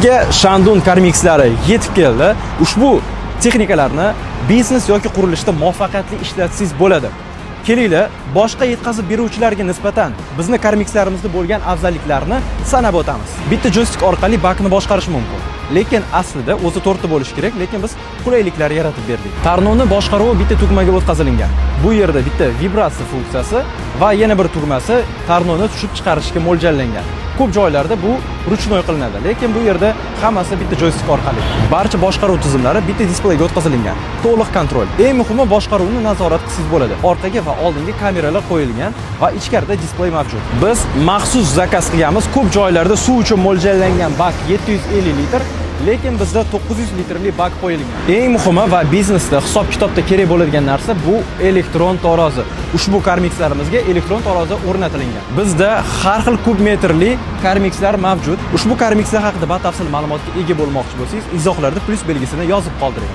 Bizga Shandong Karmixlari yetib keldi. Ushbu texnikalarni biznes yoki qurilishda muvaffaqiyatli ishlatsangiz bo'ladi. Kelinglar, boshqa yetkazib beruvchilarga nisbatan bizni Karmixlarimizda bo'lgan afzalliklarni sanab o'tamiz. Bitta joystik orqali bakni boshqarish mumkin. Lekin aslida o'zi to'rtta bo'lishi kerak, lekin biz qulayliklar yaratib berdik. Tarnovni boshqaruvi bitta tugmaga o'tkazilingan. Bu yerda bitta vibratsiya funksiyasi va yana bir tugmasi tarnovni tushib chiqarishga mo'ljallangan. Ko'p joylarda bu ручной qilinadi, lekin bu yerda hammasi bitta joystik orqali. Barcha boshqaruv tizimlari bitta displeyga o'tkazilingan. To'liq контроль. Eng muhimi, boshqaruvni nazorat qilsangiz bo'ladi. Orqaga va oldinga kameralar qo'yilgan va ichkarida displey mavjud. Biz maxsus заказ qilganmiz. Ko'p joylarda suv uchun mo'ljallangan bak 750 litr, lekin bizda 900 litrli bak qo'yilgan. Eng muhimi va biznesda hisob-kitobda kerak bo'ladigan narsa bu elektron tarozi. Ushbu Karmixlarimizga elektron tarozi o'rnatilgan. Bizda har xil kub metrli Karmixlar mavjud. Ushbu Karmixlar haqida batafsil ma'lumotga ega bo'lmoqchi bo'lsangiz, izohlarda plyus belgisini yozib qoldiring.